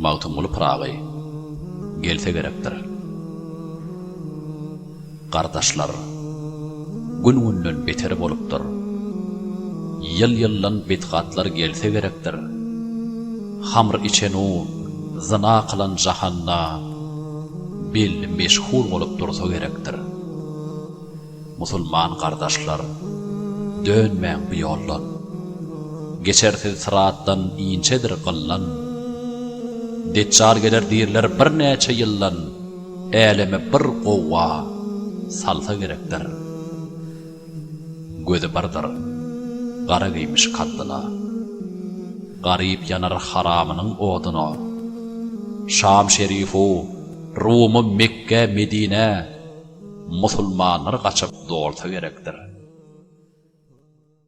Magtymguly Pyragy gelse gerekdir. Gardaşlar, gün-günden beter bolupdyr. Ýyl-ýyldan betgatlar gelse gerekdir. Hamr içen-u, zyna kylan jahanda belli meşhur bolup dursa gerekdir. Musulman gardaşlar, dönmäň bu ýoldan. Geçersiz syratdan inçedir gyldan. Deçjal geler diýrler birnäçe ýyldan, Äleme bir gowga salsa gerekdir. Gözi birdir, gara geýmiş kaddyna. Garyp ýanar haramynyň oduna. Şam şerifu, Rumy, Mekge, Medinä, Musulmanlar gaçyp dolsa gerekdir.